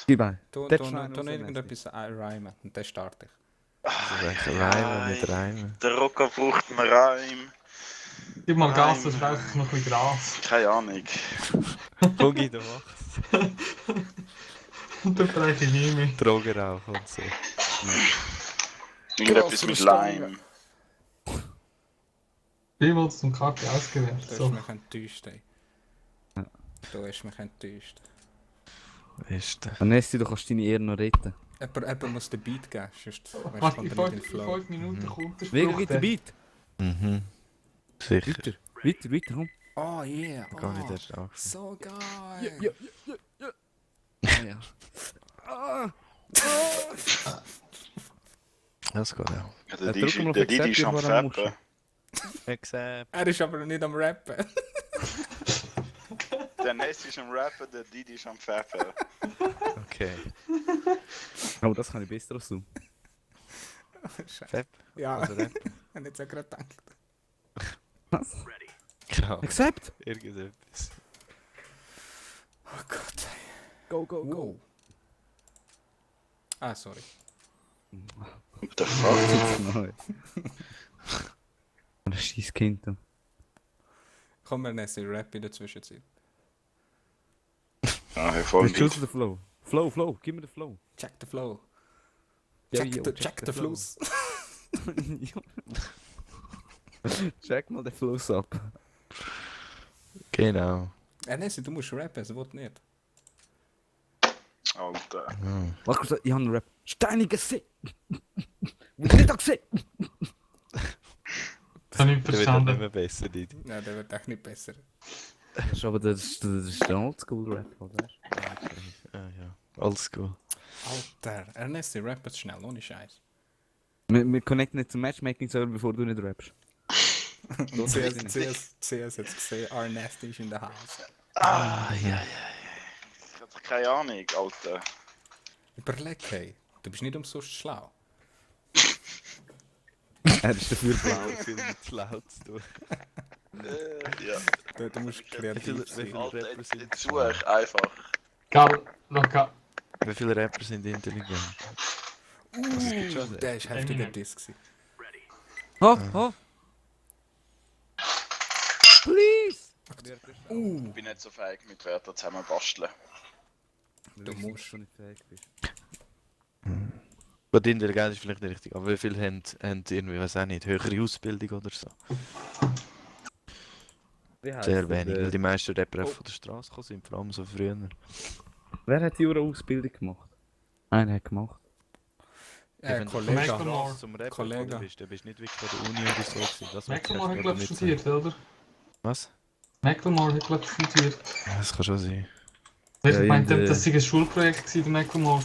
Gib ein. Du Dort noch schneiden wir so irgendetwas rhymen und dann starte ich. Also welche Reimen, nicht Reimen. Der Rocco braucht einen Reim. Gib mal Gas, Reim. das brauche ich noch ein bisschen Gras. Keine Ahnung. Hugi, du machst. Da brauche ich nie mehr. Drogenrauch und so. Irgendetwas mit Lime. Wie wurde zum Kacke ausgewählt? Du hast So. mich enttäuscht, ey. Du hast mich enttäuscht. Ist der. Nessie, du kannst deine Ehre noch retten. Jemand muss den Beat geben, sonst Warte, kommt in er nicht in den 5 Flow. Minuten kommt der Wegen Spruch. gibt der Beat. Mhm. Sicher. Weiter, komm. Oh yeah, Gar nicht erst auf. so geil. Ja. Das geht auch. Ja, Ja, drück mal auf der Didi Accept, ist am ich war am Fappen. Except. Er ist aber noch nicht am Rappen. Der Ness ist am Rappen, der Didi ist am Pfeffer. Okay. Oh, das kann ich besser als du. Scheiße. Fab. Ja, Also Rap. ich hab jetzt auch gerade gedacht. Was? Genau. Accept? Irgendetwas. Oh Gott. Go, go, Wow. Ah, sorry. What the fuck? Nein. Ein scheiß Kind. Du. Komm, wir nehmen Rap in der Zwischenzeit. Ah, hey, voll Let's choose gut. the flow. Flow, gib mir den Flow. Check the flow. Ja, Check, yo, check the Fluss. Check mal den Fluss ab. Genau. Nessie, du musst rappen, sie will nicht. Alter. Hm. Was kurz, ich habe einen Rap. Steinige See! Nicht gesehen! Das habe ich Der wird dann nicht verstanden. mehr besser, Didi. Nein, der wird echt nicht besser. Das ist aber das ist der Oldschool-Rap, oder? Ah ja. Oldschool. Alter, Nessie, rapp jetzt schnell, ohne Scheiß. Wir connecten nicht zum Matchmaking-Server, bevor du nicht rappst. CS jetzt gesehen, R Nasty ist in der Haus. Ah, ja. Ich hab doch keine Ahnung, Alter. Überleg, hey, du bist nicht umsonst schlau. Er ist dafür blau. Viel mit Schlau zu tun. Ja. Du musst Wie kreativ viele sein. Alter, Rapper sind jetzt such einfach. Gell, noch Wie viele Rapper sind intelligent? Der ist heftiger Diss gewesen. Oh! Please! Ich bin nicht so fähig mit Wörtern zusammen basteln. Du musst. schon nicht fähig bist. Aber die Intelligenz ist vielleicht nicht richtig. Aber wie viele haben irgendwie, weiß auch nicht, höhere Ausbildung oder so? Sehr wenig, weil die meisten Rapper einfach von der Straße gekommen sind, vor allem so früher. Wer hat die Ausbildung gemacht? Einer hat gemacht. Wenn du von der Kollege. Straße zum Rapper Kollege. gekommen bist, dann bist du nicht wirklich von der Uni oder so gewesen. Das macht Macklemore hat, echt glaube ich, nicht studiert, oder? Was? Macklemore hat, glaube ich, studiert. Ja, das kann schon sein. Ich Ja, in meinte, der- das sei ein Schulprojekt gewesen, der Macklemore.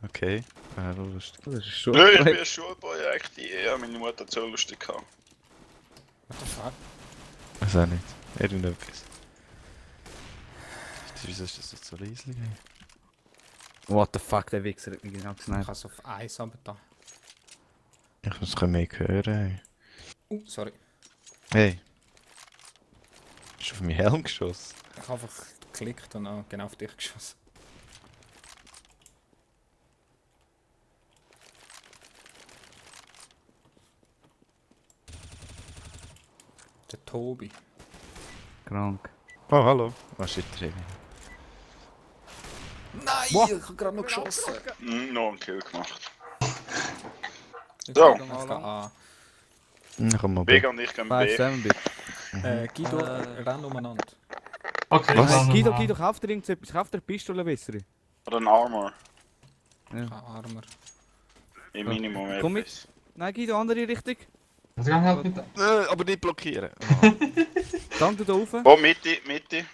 Okay. Ja, lustig. Das ist schon. Ja, ich bin ein Schulprojekt. Ja, meine Mutter hat so lustig gehabt. What the fuck? Weiß auch nicht. Irgendetwas. Wieso ist das jetzt so leise? What the fuck, der Wichser hat mich genau Ich gesniped. kann es auf Eis aber da. Ich muss kein mehr hören. Sorry. Hey. Hast du auf meinen Helm geschossen? Ich habe einfach geklickt und auch genau auf dich geschossen. Der Tobi. Krank. Oh, hallo. Oh shit, Revi. Nein, What? ich habe gerade noch geschossen. Noch einen Kill gemacht. Ich So. gehe A. Komm mal Vega und ich gehen 5, B. 7 bitte. Guido, renn umeinander. Okay, Was? dann Guido, nochmal. kauf dir irgendetwas. Kauf dir eine Pistole bessere. Oder ein Armor. Kein Armer. Im Minimum Komm etwas. Nein, Guido, andere Richtung. Also gehen halt mit. Aber nicht blockieren. Dann du da rauf. Oh, Mitte.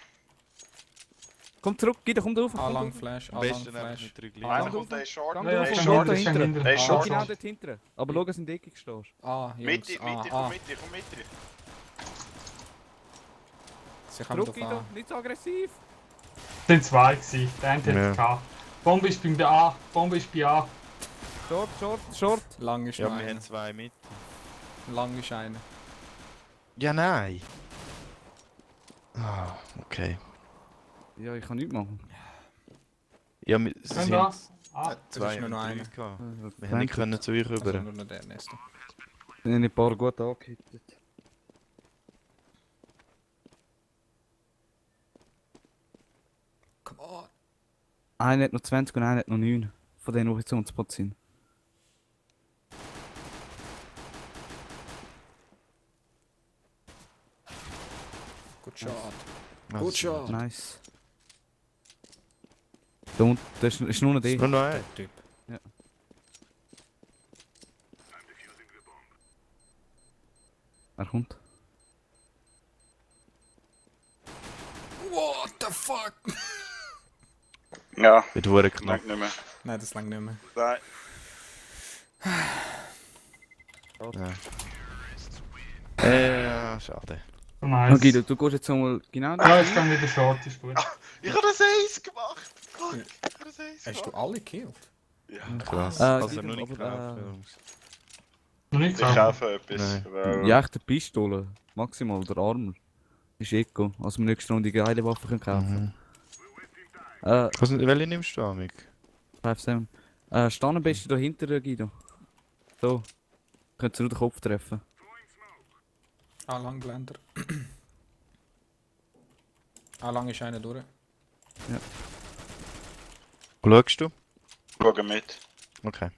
Komm zurück, Guido, komm da rauf. A komm lang da Flash, Am A lang besten einfach Flash. mit 3 Ah, Gleisen. Einer ja. kommt, der ist short. Gang Ja, ja, rauf. Der ist schon short. hinter, schon hinter. Der ist Ah, short. genau dort hinten. Aber schau, dass du in die Ecke stehst. A, Jungs, Mitte, A, Mitte, A. komm Mitte. Sie kommen Zurück, auf Guido, A. nicht so aggressiv. Es sind zwei gewesen. Der eine Ja. hat K. Bombe ist bei A. Bombe ist bei A. Short. Lang ist Ja, wir einer. haben 2 mit. Lang ist einer. Ja, nein. Ah, okay. Ja, ich kann nichts machen. Ja, wir sie Können da? sind Ah, Es zwei ist nur und noch drei einer. gehabt. Wir haben nicht können zu euch Also rüber. nur noch der nächste. Sind ein paar gut angehittet. Come on. Einer hat noch 20 und einer hat noch 9. Von denen, die jetzt uns Spot sind. Good shot. Ah, Good das- shot. Nice. Da unten, das ist nur noch Ist der. nur noch ein. Der Typ. Er kommt. What the fuck? Ja, Wird hure knapp. langt nicht mehr. Nein, das langt nicht mehr. Nein. Ja, schade. so nice. Oh, Guido, du gehst jetzt einmal genau Ja, ich kann wieder Short, ist gut. Ich habe das Ace gemacht! Fuck, ich habe das Ace Hast du gemacht! alle gekillt? Ja. Krass. Guido, Also noch nicht aber, gekauft. Jungs. Noch nicht Ich gekauft. kaufe etwas. Nein. Weil Ja, echt eine Pistole. Maximal, der Armor. Ist Eco. Also wir nächste Runde geile Waffen können kaufen. Welche nimmst du, Amik? 5-7. Stand am besten da hinter, Guido. So. Könntest du nur den Kopf treffen. Ah, lang Blender. Ah, lang ist einer durch. Wo schaust du? Schau mit. Okay.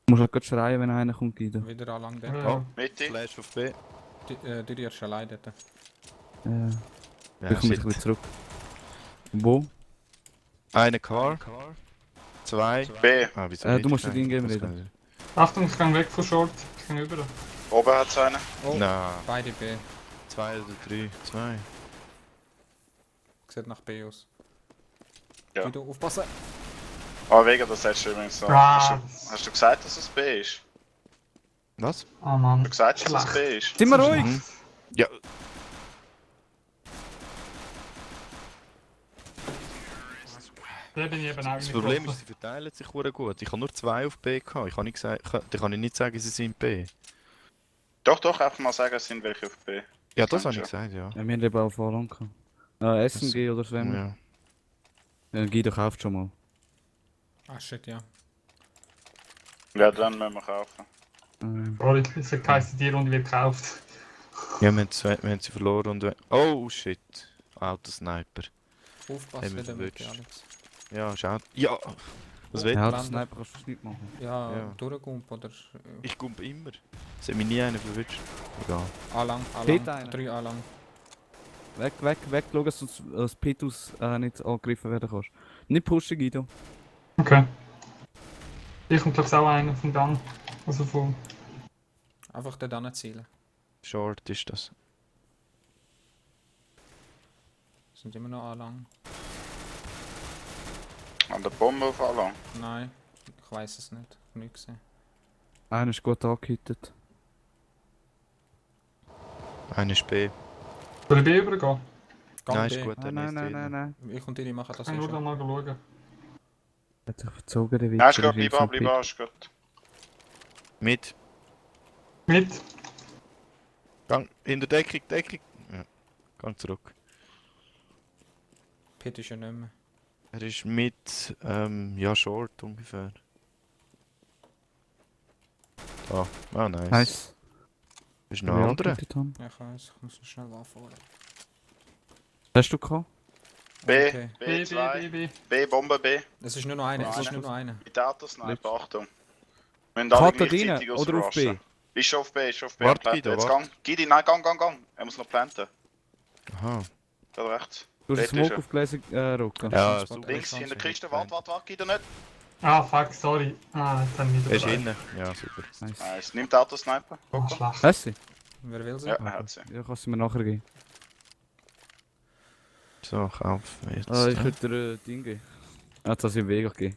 Du musst halt gerade schreien, wenn einer kommt, Guido. Wieder ah, lang der. Ja. Mitte. Flash auf B. Die erst allein dort. Ja. Ja, Ich komme shit. ein bisschen zurück. Wo? Eine Car. Zwei. B. Ah, wieso Du nicht? musst Nein, den Ingame das reden. kann ich- Achtung, ich kann weg von Short. Ich kann über. Oben hat es einen. Oh, Nein. beide B. Zwei oder drei. Zwei. Sieht nach B aus. Ja. Guido, aufpassen! Ah, wegen das hättest du übrigens so. Ah. Hast du gesagt, dass es B ist? Was? Oh Mann. Hast du gesagt, dass es Schlecht. B ist? Sind wir ruhig? Mhm. Ja, Da bin ich eben auch das nicht Problem ist, getroffen. sie verteilen sich hure gut. Ich habe nur zwei auf B gehabt. Ich kann nicht, da kann ich nicht sagen, sie sind B. Doch, doch, einfach mal sagen, es sind welche auf B. Ja, das Kann habe ich schon. gesagt, ja. Ja, wir haben eben auch Vorlang gehabt. SMG oder so. Ja. Ja, Guido kauft schon mal. Ah, shit, ja. Ja, dann müssen wir kaufen. Sorry, es hat geheißen, die Runde wird gekauft. Ja, wir haben sie verloren und... Oh, shit. Autosniper. Aufpassen Haben wir wieder mit verwünscht. Alex. Ja, schau. Ja! Was will Ja, Blender. das Sniper kannst du nicht machen. Ja, Ja. durchgump oder... ich komme immer. Es hat mich nie einer verwünscht. Egal. A lang, A Steht lang. einer. 3 A lang. Weg, weg, weg, schau, dass du das Petus nicht angegriffen werden kannst. Nicht pushen, Guido. Okay. Ich komme glaube ich auch einer vom Gang. Also von... Einfach dort anzielen. Short ist das. Sind immer noch A lang. An der Bombe auf Alarm. Nein, ich weiß es nicht. Nicht gesehen. Einer ist gut angehittet. Einer ist B. Soll ich B übergehen? Gang Nein, B. ist gut. Ah, dann nein, ist nein, drin. nein, nein. Ich und die machen das Ich kann eh nur da schon. mal schauen. Hat sich verzogen, der Witz. Ja, ist gut, bleib an, bleib an, ist gut. Mit. Mit? Gang. In der Deckung, Deckung. Ja. Gang zurück. Pit ist ja nicht mehr. Er ist mit, ja, Short ungefähr. Da. Ah, nice. Nice. Ist noch ein anderer. angehittet haben. Ja, ich weiß, ich muss noch schnell anfahren. Hast du gehabt? B, Okay. B, B2, B, B, B. B, Bombe B. Es ist nur noch einer, es ist Einer. nur noch einer. Mit Autosniper, Achtung. Wir müssen alle Karte gleichzeitig rein oder auf B? ausrasten. Ist schon auf B, ist schon auf B. Warte, am Planten. Guido, Jetzt warte. gang. Gidi, nein, gang, gang, gang. Er muss noch planten. Aha. Da rechts. Du hast Dort einen ist Smoke er. auf Gläser rocken. Ja, Spot super. Links in der Kiste, warte, warte. warte, Guido nicht. Ah, fuck, sorry. Ah, jetzt habe ich Er nicht ist dabei. innen. Ja, super. Nice. Nice, nimmt Autosniper. Oh, schlecht. Hast du? Wer will sie? Ja, er hat sie. Ja, kannst du mir nachher geben. So, kauf jetzt. Ich könnte dir Ding geben. Jetzt hast du im Weg gegeben.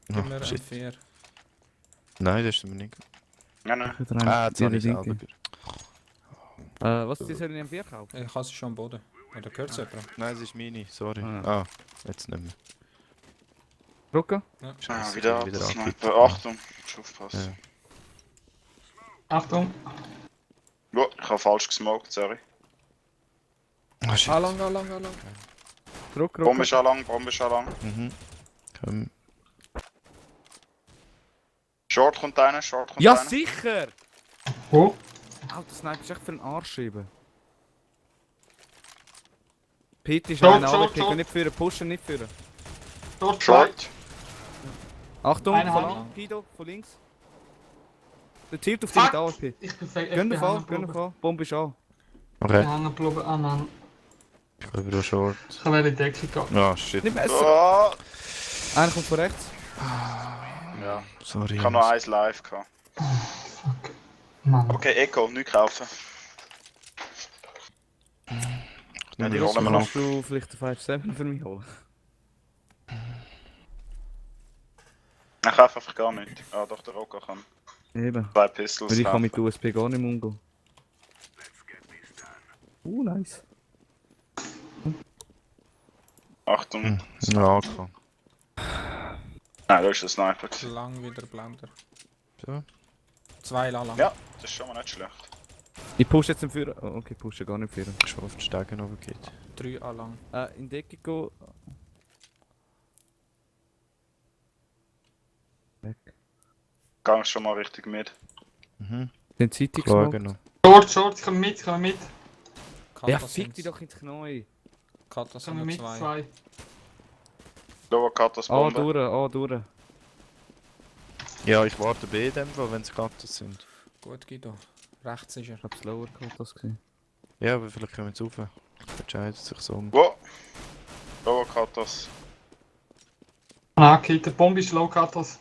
Gib mir Oh, einen shit. 4. Nein, das ist mir nicht. Nein, nein. Ich könnte dir Ah, jetzt habe ich Ding selber. geben. Was, die sollen in M4 kaufen? Ich habe sie schon am Boden. Oder gehört sie jemand? Nein, es ist meine, sorry. Ah. Ah, jetzt nicht mehr. Rocken? Ja. Ah, Scheiße, wieder angekippt. Autosniper. Achtung, musst aufpassen. Achtung. Ja, ich habe falsch gesmoked, sorry. Ah, shit. A lang, A lang, A lang. Zurück, Bombe ist lang, Bombe ist lang. Mhm. Komm. Short kommt einer, Short kommt Ja, einer. sicher! Wo? Alter, Sniper ist echt für den Arsch schieben. Pete ist Short, einer, short, aber Pete short. nicht führen, pushen nicht führen. Dort Short. Achtung, Einer von hat- lang, Guido, von links. Der zielt auf dich Fuck! mit AWP. Ich bin fake. Gönn Fall, gönn Fall. Bombe ist an. Okay, hängen geblieben. Ah nein. ich glaube auch short. Ich kann in die Decke gehen. Ah, shit. Nicht besser. Oh. Einer kommt von rechts. Ja, Sorry. ich habe noch eins live gehabt. Fuck. Mann. Okay, Echo, nicht kaufen. Ja, die holen wir noch. Kannst du vielleicht den 5-7 für mich holen? Ich kaufe einfach gar nicht. Ah, doch, der Rocco kann Eben. 2 Pistols Weil ich kann mit kaufen. USB gar nicht mehr umgehen. Nice. Achtung. Ja, angefangen. Nein, da ist der Sniper. gewesen. Lang wieder Blender. So. 2 lang. Ja, das ist schon mal nicht schlecht. Ich push jetzt den Führer. Oh, okay, pushe gar nicht Führer. Schon auf die Stege runtergeht. 3 lang. In Decke gehen. Weg. Gang schon mal richtig mit. Mhm. Den Zeitung Klar, smoke. genau. Short, short. Ich komme mit, ich komme mit. Ja, Katas fick dich sind's. doch ins Knie. Katas Ich komme sind mit, 2. 2. Lower Katas Ah, Bombe. durch. Ja, ich warte B in dem Fall, wenn es Katas sind. Gut, Guido. Rechts ist er. Ich hab's lower gehabt, das gesehen. Ja, aber vielleicht kommen sie rauf. Entscheidet sich so um. Wo? Lower Katas. Ah, okay, der Bombe ist low Katas.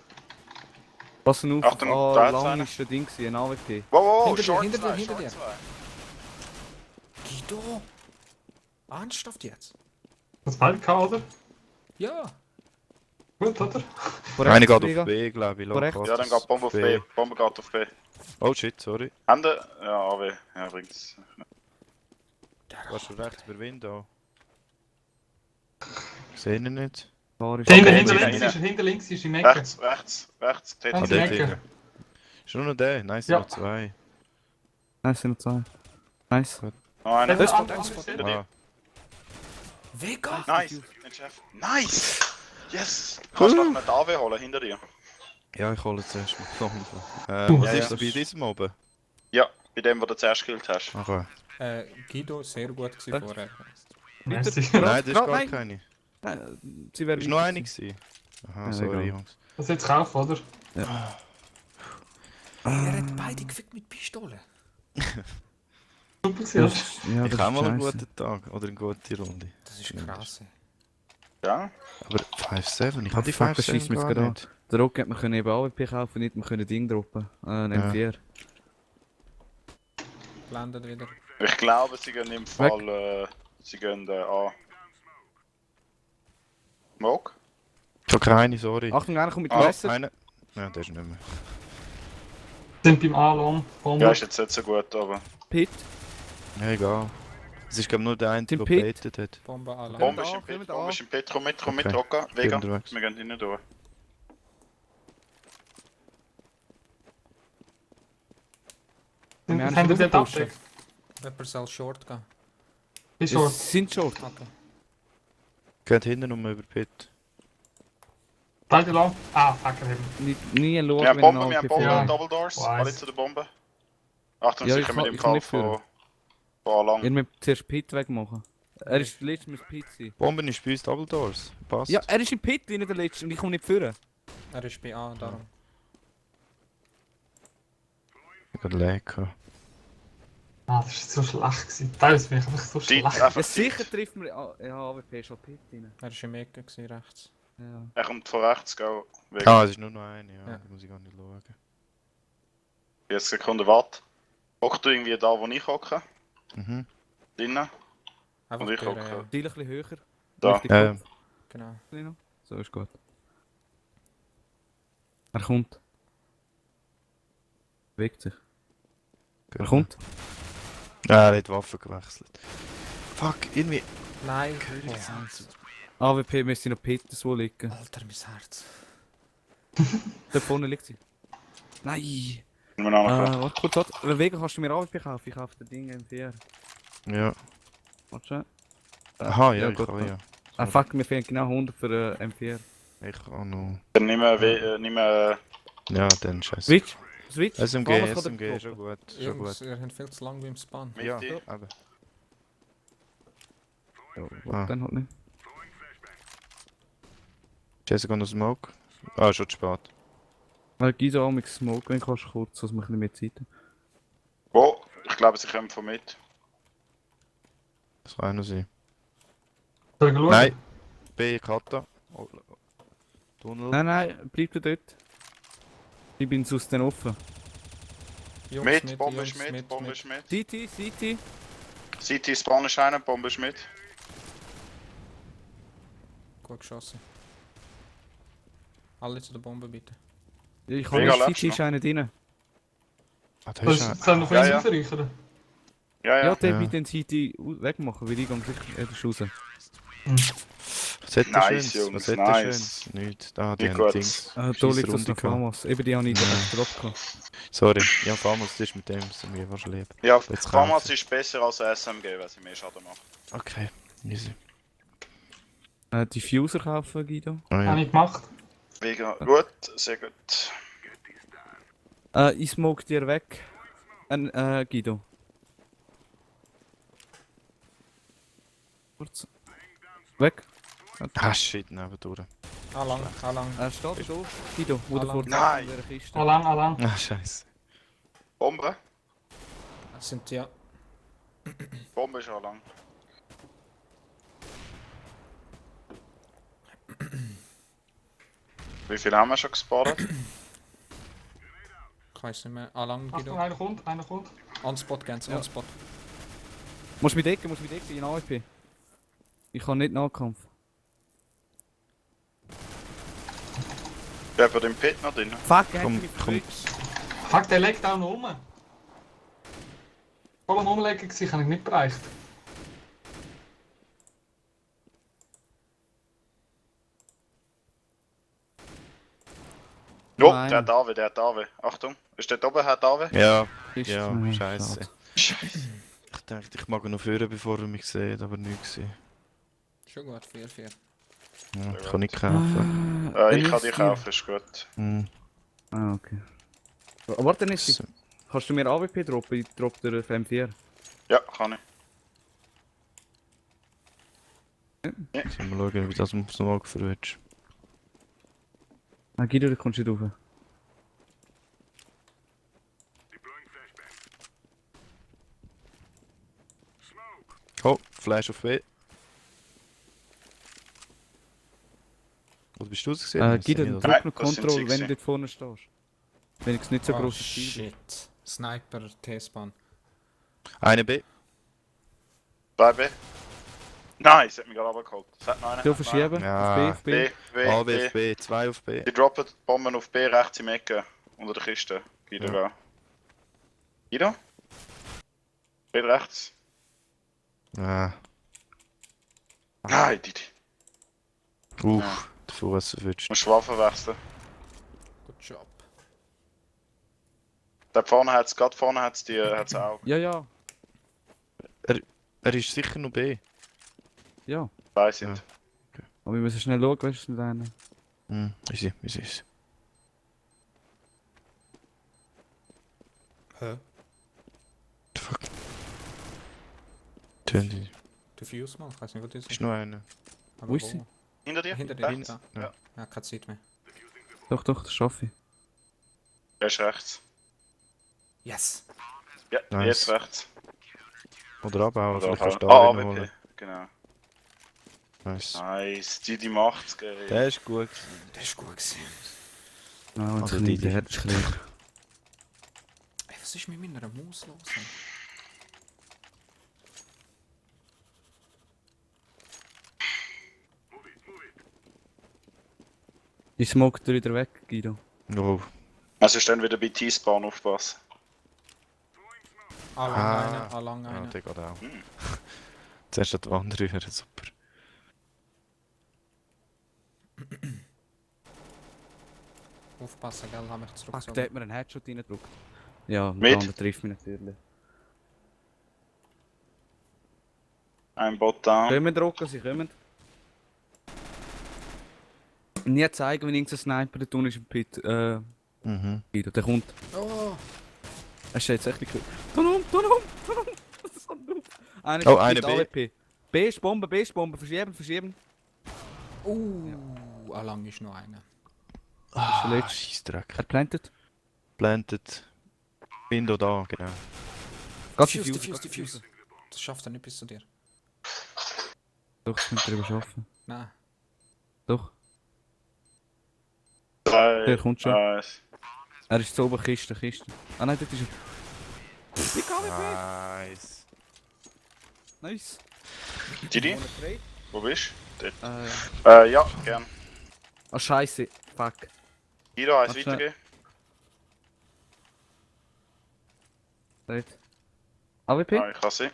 Passen auf, Achtung, ah, da ist lang einer. ist der Ding gewesen, ein AWP. Wow, wow, Hinter dir, Short hinter dir, 2, hinter Short dir. 2. Guido! Ernsthaft jetzt? Das beide gehabt, oder? Ja! Gut, oder? Von Eine rechts, geht Liga. auf B, glaube ich. Von rechts. Ja, dann geht Bombe auf B. Bombe geht auf B. Oh shit, sorry. Hände? Ja, AW. Ja, bringt's. Warst du rechts über Window? Ich sehe ihn nicht. Fahr ist Hinter, Okay, hinter rein, links rein. ist er, hinter links ist er im Ecke. Rechts. Eins Ah, im der Ecke. Ecke. Ist nur noch der? Nice, Ja. noch zwei. Nice, sind noch zwei. Nice. Noch einer. Das Das ist ist Angst. hinter Ah, Vega! Nice. Den Chef. Nice. Yes. Kannst du noch einen AW holen hinter dir? ja, ich hole zuerst mal. Was Ja, ist ja. bei diesem oben? Ja, bei dem, wo du zuerst gekillt hast. Okay. Guido, sehr gut gewesen Ja. vorher. Merci. Nein, das ist gar Nein. keine. Sie wäre Ist nur eine gewesen. Aha, Ja, sorry, egal. Jungs. Das jetzt kaufen, oder? Er hat beide gefickt mit Pistole. Super gewesen, oder? Ja, Ich das habe ist mal einen scheisse. guten Tag oder eine gute Runde. Das ist krass. Ey. Ja? Aber 5-7, ich Ah, habe die fuck, das schießt 5-7 mich gar gerade an. nicht. Der Rock hat man können eben AWP kaufen, nicht man können Ding droppen. Ein Ja. M4. Blendet wieder. Ich glaube, sie gehen im Fall. Sie gehen A. Smoke? Ich habe keine, sorry. Achtung, einer kommt mit Ah, dem Messer. Eine. Ja, der ist nicht mehr. Sind beim A-Long. Bombe. Ja, ist jetzt nicht so gut, aber. Pit. Ja, egal. Es ist glaube nur der eine, Den der Pit. baitet hat. Bombe alle. Bombe da, ist im kommen Pit, da. Bombe ist im Pit. Komm mit, Okay. Rocker. Vega. unterwegs. Wir gehen innen durch. Wir haben Haben wir schon dort pushen. abgedeckt? Jemand soll short gehen. Ist Es short. sind short. Okay. Geht hinten um über Pit. Beide lang. Ah, fuck, er haben. Nie schauen, Wir haben wenn Bombe, ein wir haben AWP Bombe, Ja. fährt. Double Doors. Weiss. Alle zu der Bombe. Achtung, Ja, sie ich kommen kann- im ich kann Fall nicht führen. von lang. Ihr müsst zuerst Pit wegmachen. Er ist letztes mit Pit sein. Bomben ist bei uns Double Doors. Passt. Ja, er ist im Pit, nicht der letzte und ich komme nicht führen. Er ist bei A, darum. Ich habe Lag gehabt. Ah, das ist so schlecht gewesen. Teils bin ich einfach so Zeit, schlecht. einfach Ja, Zeit. sicher trifft man. Ja, AWP ist schon Pit rein. Er ist im Ecke gewesen, rechts. Ja. Er kommt von rechts, go. Vega. Ah, es ist nur noch eine, ja. Ja. Die muss ich gar nicht schauen. 40 Sekunden wart. Hock du irgendwie da, wo ich hocke? Mhm. Drinnen? Einfach Und ich durch, hocke. ja. Ziel ein bisschen höher. Da. Richtig Ja, Kopf, Genau. Lino. So ist gut. Er kommt. Bewegt sich. Er kommt. Ja, er hat die Waffe gewechselt. Fuck, irgendwie. Nein. AWP müsste noch Pit so liegen. Alter, mein Herz. Da vorne liegt sie. Nein! Nehmen wir noch. Warte kurz, warte. Wegen kannst du mir AWP kaufen? Ich kaufe das Ding M4. Ja. Warte schon. Aha, ja, Ja, ich gut, kann, gut. ja. Ah fuck, mir fehlen genau 100 für M4. Ich kann noch. Dann nimm Ja, dann scheiße. Switch! Switch! SMG, Farmers kann SMG, dir schon droppen. gut, schon Jungs, gut. ihr habt viel zu lang beim Spawn. Mitte. Ja, aber. Ja, Ah. dann halt nicht. Jessica noch Smoke? Ah, schon zu spät. Weil Guido auch mit Smoke, wenn kannst du kurz, dass wir ein bisschen mehr Zeit haben. Wo? Ich glaube, sie kommen von mit. Das kann auch noch sein. Soll ich schauen? Nein! B, Kata. Oh, Tunnel. Nein, bleib du dort. Ich bin sonst dann offen. Jungs, Mit, Bombe Jungs, ist mit, Bombe ist mit. CT! CT Spawn ist einer, Bombe ist mit. Gut geschossen. Alle zu der Bombe bitte. Ich habe Mega nicht, lebst CT ist einer drin. Ah, da Soll ist ich er. soll ich von Ja, uns ja. rausreichen? Ja, Ja, ja. der Ja. wird den CT wegmachen, weil ich gehe sicher raus. Was hat der Nice, Schönes? Jungs, Was hat der nice. Schönes? Nichts. Ah, die Nicht haben gut. Dings. Da Scheisse liegt das Runde noch gehabt. Famas. Eben die habe ich Ja. nicht Drop gehabt. Sorry. Ja, Famas, das ist mit dem, das mir fast lieb. Ja, Jetzt Famas kaufen. ist besser als SMG, weil sie mehr Schaden macht. Okay, easy. Diffuser kaufen, Guido. Ah, Habe ja. ich gemacht. Mega gut, sehr gut. Ich smoke dir weg. Guido. Kurz. Weg. Ah, shit, nebendurch. Lang. Steht da, Guido, wo Ah, du lang. vor Nein. der Kiste. Allang. Ah, scheiße. Bombe? Das sind ja. Bombe ist schon lang. Wie viel haben wir schon gespottet? Ich weiß nicht mehr. Lang, Achtung, Guido. einer kommt. On-Spot, ganz Ja. On-Spot. Musst mich decken, in AWP. Ich kann nicht Nahkampf. Wer bei dem Pit noch drin? Fuck, Komm, komm. Fuck, der legt auch noch um. Voll am Umlegen gewesen, habe ich nicht bereicht. Jo, Nein. der hat Ave, der hat Ave. Achtung, ist der oben, hat Ave? Ja, Ist ja, Nein, scheiße. schade. Ich dachte, ich mag ihn noch führen, bevor er mich sieht, aber nichts gesehen. Schon gut, 4-4. Ja, ich kann nicht kaufen. Ich kann die kaufen, ist gut. Hm. Ah, okay. Warte nicht, kannst du mir AWP droppen? Ich droppe dir auf M4. Ja, kann ich. Sollen wir schauen, wie das aufs Mal gefrüht. Ah, Guido, du kommst nicht rauf. Oh, Flash auf B. Oder bist du es gesehen? Guido, Nein, drück noch das sind Control, sie wenn du gewesen. dort vorne stehst. Wenigstens nicht so Oh, grosses Ziel. shit. Sniper, T-Spawn. Eine B. 2B. Nein, es hat mich gerade runtergeholt. Es hat noch einen. Du hat noch verschieben, Ja. auf B, einen. auf B. B, A, B, B, auf B. B, 2 auf B. Die droppen die Bomben auf B rechts im Ecke. Unter der Kiste. Guido, Ja. ja. Guido? B rechts. Ah. Nein, Didi. Uff, der Fuß erwischt. Musst Waffen wechseln. Good job. Da vorne hat's, gerade vorne hat's die, hat's auch. Ja, ja, Er ist sicher noch B. ja. Zwei sind. Aber wir müssen schnell schauen, weißt du, mit einer. Hm, easy. Hä? The fuck? Tönt Diffuse mal, ich weiß nicht, wo das ist ist. noch einer. Aber Wo ist sie? Hinter dir? Hinter dir, Rechts? da. Ja. Ja, keine Zeit mehr. Doch, das schaffe ich. Der ist rechts. Yes! Ja, Nice. jetzt rechts. Oder abhauen, Oder vielleicht kannst du ah, da AWP. holen. Genau. Nice. Nice, die macht's, geil. Der ist gut. Das ist gut gewesen. Ah, und Also ich nicht die- der Herzschläger. Ey, was ist mit meiner Maus los? Ich smoke dir wieder weg, Guido. Oh. Also ist dann wieder bei T-Spawn aufpassen. Lang Ah. einer, lang Ja, einer. der geht auch. Hm. Zuerst hat der andere hören, super. Aufpassen, gell, hab mich Fuck, zurückgezogen. der hat mir einen Headshot reingedrückt. Ja, Mit? der andere trifft mich natürlich. Ein Bot down. Kommen, Rocco, sie kommen. Nie zeigen, wenn irgendein Sniper da tun ist im Pit. Mhm. Guido, der kommt. Oh! Er steht jetzt echt nicht. Ton um! Das ist so ein Noob. Einer Oh, ist einer mit B. AWP. B ist Bombe, verschieben. Lang ist noch einer. Ah, verletzt. Scheissdreck. Er plantet. Planted. Window da, genau. Geht Diffuse. Das schafft er nicht bis zu dir. Doch, das könnte er überschaffen. Nein. Doch, 3, der kommt schon. 1. Er ist so oben Kiste. Ah nein, dort ist er. Die AWP! Nice. Nice. Didi, wo bist du? Ja, gern. Ah scheiße. Fuck. Guido, eins Warte. weitergeben. Dort. AWP? Ich kann sie.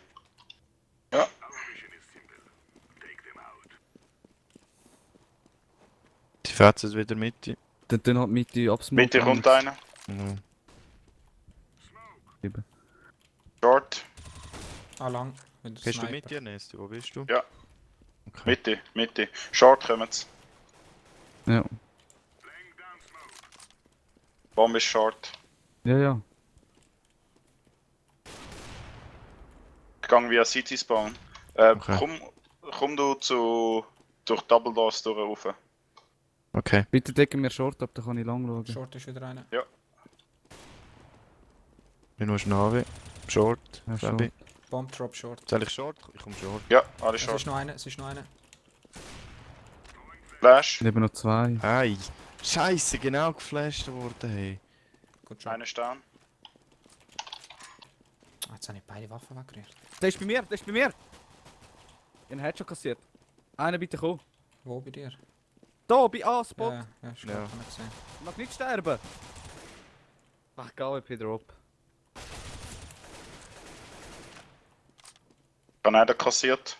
Die fetzen es wieder mit. Dann halt mit die Absmoke. Mitte kommt einer. Mhm. Short. Lang. Mit der Gehst du Sniper. mit dir, Nesti? Wo bist du? Ja. Okay. Mitte. Short kommen sie. Ja. Bomb ist short. Ja. Ich gehe via City Spawn. Okay. Komm du durch Double Doors durch rauf. Okay. Bitte decken mir Short ab, da kann ich lang schauen. Short ist wieder einer. Wenn du Nave. Short. Ja, glaub ich. Bomb Drop Short. Soll ich Short? Ich komm Short. Ja, alle Es short. ist noch einer. Flash. Neben noch zwei. Ei. Scheiße, genau geflasht worden, hey. Gut Job. Einer stehen. Jetzt habe ich beide Waffen weggerührt. Der ist bei mir! Ich habe einen Headshot kassiert. Einer bitte kommen. Wo bei dir? Da, bei A-Spot! Ja, ist gut, Ja. kann ich gesehen. Mag nicht sterben! Ach, AWP Drop. Kann einer kassiert.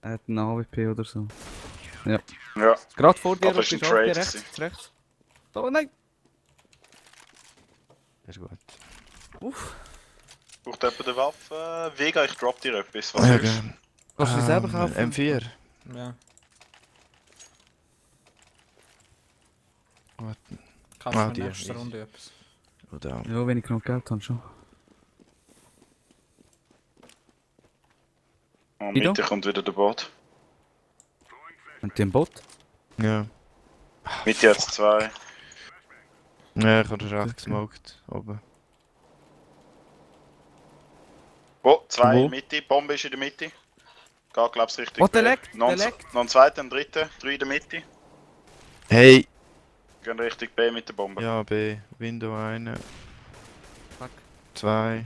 Er hat einen AWP oder so. Ja. Ja. Gerade vor dir, Aber Rob, ist ein ist AWP Trade rechts. Oh nein! Ist gut. Braucht jemand eine Waffe? Vega, ich drop dir etwas. Was Ja, willst du? gern. Kannst du die selber kaufen? M4. Ja. Warte. Kannst du in die, der nächsten easy. Runde etwas? Oder Ja, wenn ich genug Geld habe schon. Oh, Guido? Mitte kommt wieder der Bot. Und den Bot? Ja. Mitte jetzt 2. Ja, ich habe recht gesmoked. Oben. Oh, 2 Wo? in Mitte. Bombe ist in der Mitte. Geht, glaub's richtig. Oh, der B. leckt, Noch der ein- leckt. Noch einen zweiten, einen dritten. 3 in der Mitte. Hey! Gehen Richtung B mit der Bombe. Ja, B. Window 1. Fuck. 2.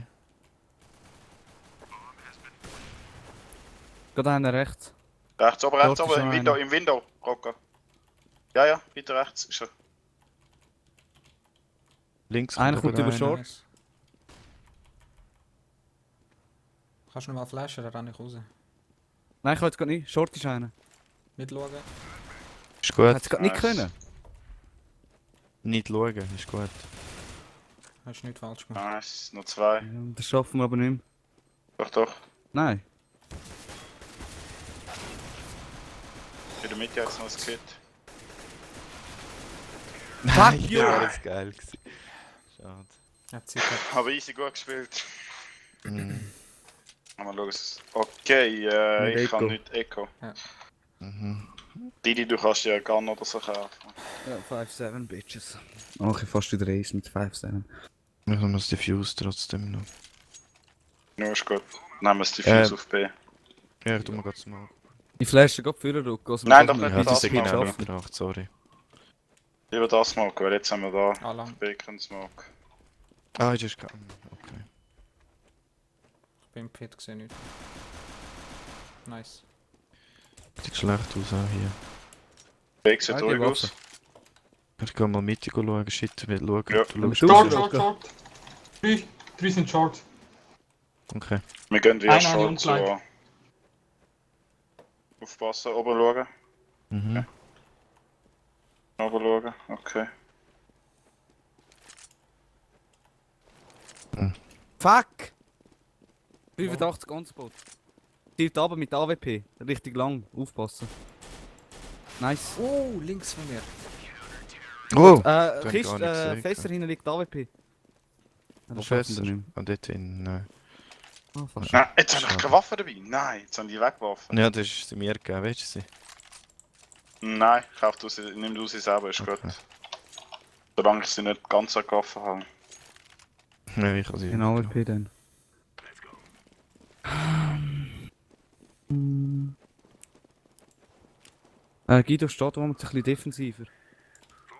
Gerade einer rechts. Rechts oben, Dort ist im noch Window, einer. im Window, Rocco. Ja, weiter rechts ist er. Links Einer kommt oben über einer. Short. Nice. Kannst du noch mal flashen, dann renne ich raus. Nein, ich kann jetzt gerade nicht. Short ist einer. Mitschauen. Ist Ich gut. hätte es gerade nicht Nice. können. Nicht schauen, ist gut. Hast du nichts falsch gemacht. Nice, noch 2. Ja, das schaffen wir aber nicht mehr. Doch. Nein. In der Mitte jetzt noch ein Kit. Nein, you! das war jetzt geil gewesen. Schade. Ja, Zeit hat. Aber easy gut gespielt. Mhm. Mal schauen. Okay, Mit ich kann Echo. nicht Echo. Mhm. Didi, du kannst ja Gun oder so kaufen. Ja, 5-7 Bitches. Ach, ich fast wieder Ace mit 5-7. Ich habe das Diffuse trotzdem noch. Ja, ist gut. Nehmen wir das Diffuse auf B. Ja, ich tu mal gerade smoke. Die Flasche geht für den Rücken. Also Nein, das doch wir nicht, Ja, bitte das das ist Speed mal. genau schaffen. mitgebracht, sorry. Lieber das smoken, weil jetzt haben wir da Lang. B können smoke. Ah, ist erst gekommen. Okay. Ich bin im Pit gesehen, nicht. Nice. Sieht schlecht aus auch hier. B sieht Ah, die ruhig aus. Waffe. Ich kann mal Mitte schauen, shit, will schauen. Ja. Du schaust. Du- Short, Short. short. Drei sind short. Okay. Wir gehen wieder Einer Short und zu. gleich. Aufpassen, oben schauen. Mhm. Oben schauen, okay. Fuck! 85 On-Spot. Zielt aber mit AWP. Richtig lang. Aufpassen. Nice. Oh, links von mir. Oh! Kist, gar nicht gesehen, Fässer hinten liegt AWP. Wo Das schaffen Fässer? wir nicht Und dort in... mehr. Ah, fast. Nein, jetzt habe ich keine Waffe dabei. Nein, jetzt haben die weggeworfen. Ja, das ist sie mir gegeben, weißt du sie? Nein, nimm du sie selber, ist Okay. gut. Solange ich sie nicht ganz geworfen habe. Nein, ich kann sie... Genau, AWP dann. Guido steht, wo man ein bisschen defensiver.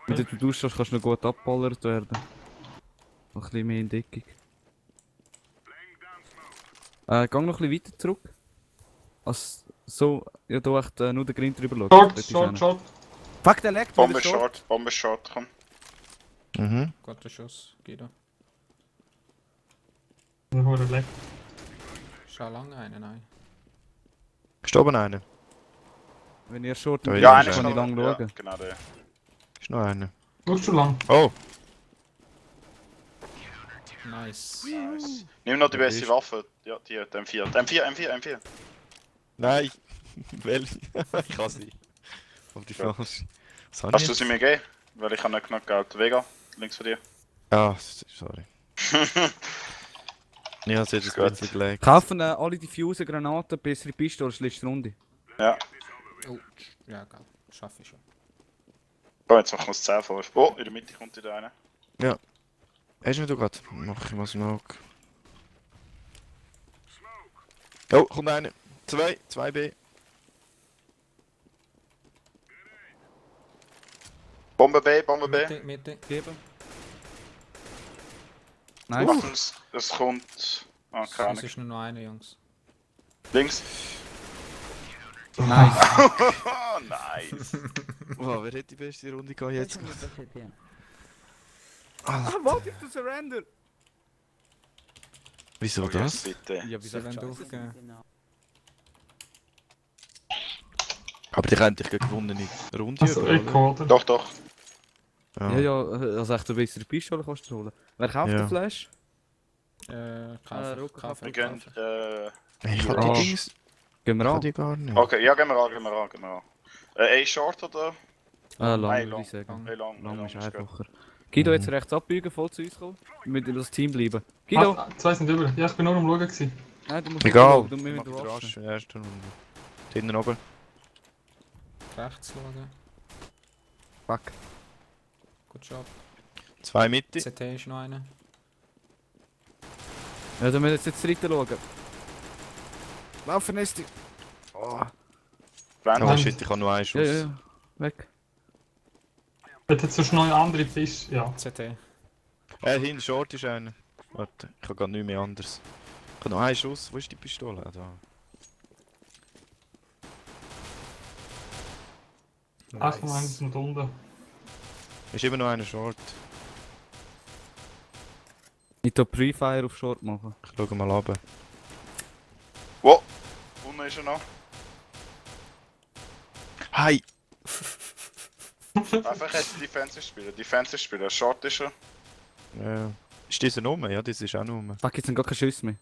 Wenn du durchstehst, kannst du noch gut abballert werden. Noch ein bisschen mehr in Deckung. Gang noch ein bisschen weiter zurück. Also, so, ja, da echt nur den Grind drüber schauen. Short, Dort ist short, einer. short. Fuck, der leckt Bombe wieder short, Bombe short, komm. Mhm. Guter Schuss, Guido. Der Hure leckt. Schau lange einen, nein. Ist da oben einer? Wenn ihr short Da und ist Ja, einer einer kann ist ich lang ja, schauen. genau der. Ist noch einer. Schaust du lang? Oh! Nice. Nice. Nimm noch die Der beste ist- Waffe. Ja, die hat M4. M4. Nein! Welche? Ich kann sie. Auf die Ja. Flasche. Was habe Hast ich du jetzt? sie mir gegeben? Weil ich habe nicht genug Geld. Vega, links von dir. Ah, sorry. Ich habe sie jetzt ein Gut. bisschen gelegt. Kaufen alle Diffuser, Granaten, bessere Pistole, letzte Runde. Ja. Oh, ja, geil. Schaffe ich schon. Oh, jetzt machen wir es 10 vor. Oh, in der Mitte kommt wieder einer. Hast du nicht gerade? Mach ich mal Smoke. Oh, kommt einer. 2B. Bombe B, Bombe B. Mitte, Mitte. Geben. Nice. Nice. Es kommt. Ah, keine Es Ahnung. ist nur noch einer, Jungs. Links. Nice. Oh, nice. Wow, wer hat die beste Runde gehabt jetzt? What is the surrender? Wieso Oh, das? yes, bitte. Ja, wie Sie soll ich wollen scheiße aufgeben. Aber die haben dich gegen gewonnene Runde Also über, oder? Echo, oder? Doch, doch. Ja, ja, also echt eine bessere Pistole kannst du holen. Wer kauft Ja. den Flash? Kaufen, Rucker, kaufen, Wir gehen. kaufen. Ich hab Ah. die Dings... Gehen wir Ich hab an? die gar nicht. Okay, ja, gehen wir an. A short oder? Lang, Nein, würde ich lang. sagen. Lang, Lang ist gut. einfacher. Guido, jetzt rechts abbiegen, voll zu uns kommen. Wir müssen das Team bleiben. Guido! Ah, zwei sind über. Ja, ich bin nur am Schauen gewesen. Nein, du musst Egal. nicht schauen, wir Ich müssen mach wieder waschen. rasch in der ersten Runde. Hinten oben. Rechts schauen. Fuck. Gut Job. 2 Mitte. CT ist noch einer. Ja, dann müssen wir jetzt dritte schauen. Laufen, Nesti! Oh. Random. Oh Nein. shit, ich habe nur einen Ja, Schuss. ja, ja. Weg. Wird jetzt sonst noch eine andere Fisch? Ja. CT. Hinten Short ist einer. Warte, ich habe gar nicht mehr anders. Ich habe noch einen Schuss. Wo ist die Pistole? Ah, da. Ach, nein, das ist mit unten. Ist immer noch einer Short. Ich tu Pre-Fire auf Short machen. Ich schaue mal runter. Wo? Unten ist er noch. Hi! Einfach jetzt Defensive spielen. Short ist er. Ist dieser Nummer? Ja, das ist auch Nummer. Fuck, jetzt sind gar keine Schüsse mehr.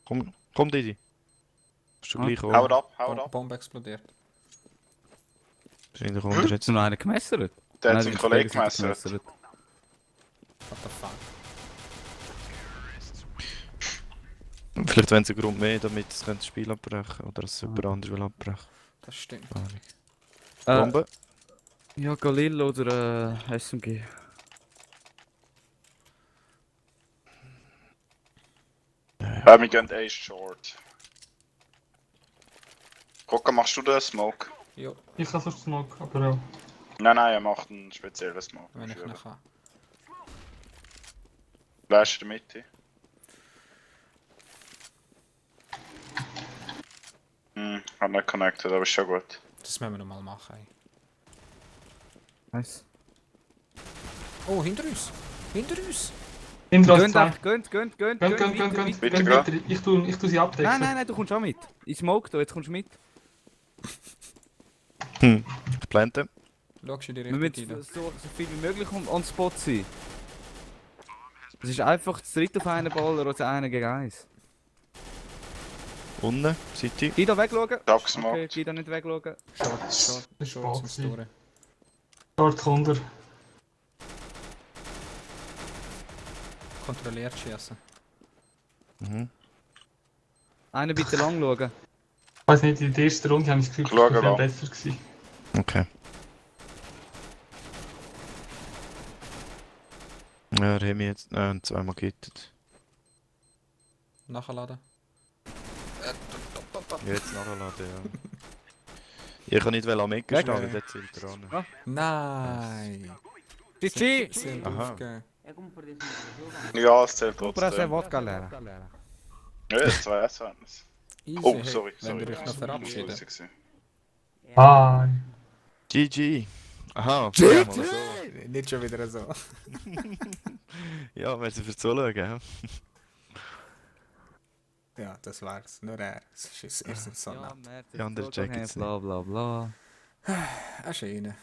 Komm, Didi. Ist schon Ah. gleich Haut oben. ab. Bombe explodiert. Wahrscheinlich kommt er Jetzt jetzt. noch einer gemessert. Der hat Nein, seinen die Kollegen Kollegen sind gemessert. What the fuck? Vielleicht wenn sie einen Grund mehr, damit sie das Spiel abbrechen oder dass es jemand anderes will abbrechen. Das stimmt. Keine Ahnung. Äh, Bombe? ja, Galil oder SMG. Wir gehen A short. Guck, machst du den Smoke? Jo, Ich kann sonst Smoke, aber ja. Nein, er macht einen speziellen Smoke. wenn ich nicht kann. Flash in der Mitte. Hat nicht connected, aber ist schon gut. Das müssen wir noch mal machen. Ey. Nice. Oh, hinter uns! Hinter uns! Hinter uns Gönnt zwei. einfach, gönnt. Gönn. Bitte, Gönn gell? weiter. Ich tu sie abdecken. Nein, du kommst auch mit. Ich smoke da, jetzt kommst du mit. Ich plante. Schaust du in die Wir Richtung müssen rein? so viel wie möglich on Spot sein. Es ist einfach das dritte auf einen Ball oder einer gegen eins. Unten, City. Guido, wegschauen. Abgesmakt. Okay, Guido, nicht wegschauen. Short, Das ist Short zum Spaß. Store. Dort kommt er. Kontrolliert schießen. Mhm. Einer bitte lang schauen. Ich weiß nicht, in der ersten Runde habe ich das Gefühl, Schau das wäre mal. besser gewesen. Okay. Ja, Remy jetzt zweimal gehittet. Nachladen. Jetzt nachladen, ja. Ich kann nicht am Ecken Weg. stehen, dort zielt er an. Ah. Nein! GG! Sind Aha. aufgegeben. Ja, es zählt Compra se trotzdem. vodka leer. Ja, 2-1 waren es. Easy, Oh, hey, sorry, Wenn sorry. ihr euch noch verabschiedet. Bye. GG! Aha, ja, mal so. Nicht schon wieder so. Ja, merci fürs Zuschauen. Ja. Ja, das war's. Nur er. Es ist erst so Ja, nett. merci. Die anderen checken es nicht. Bla bla bla. Eine Schiene.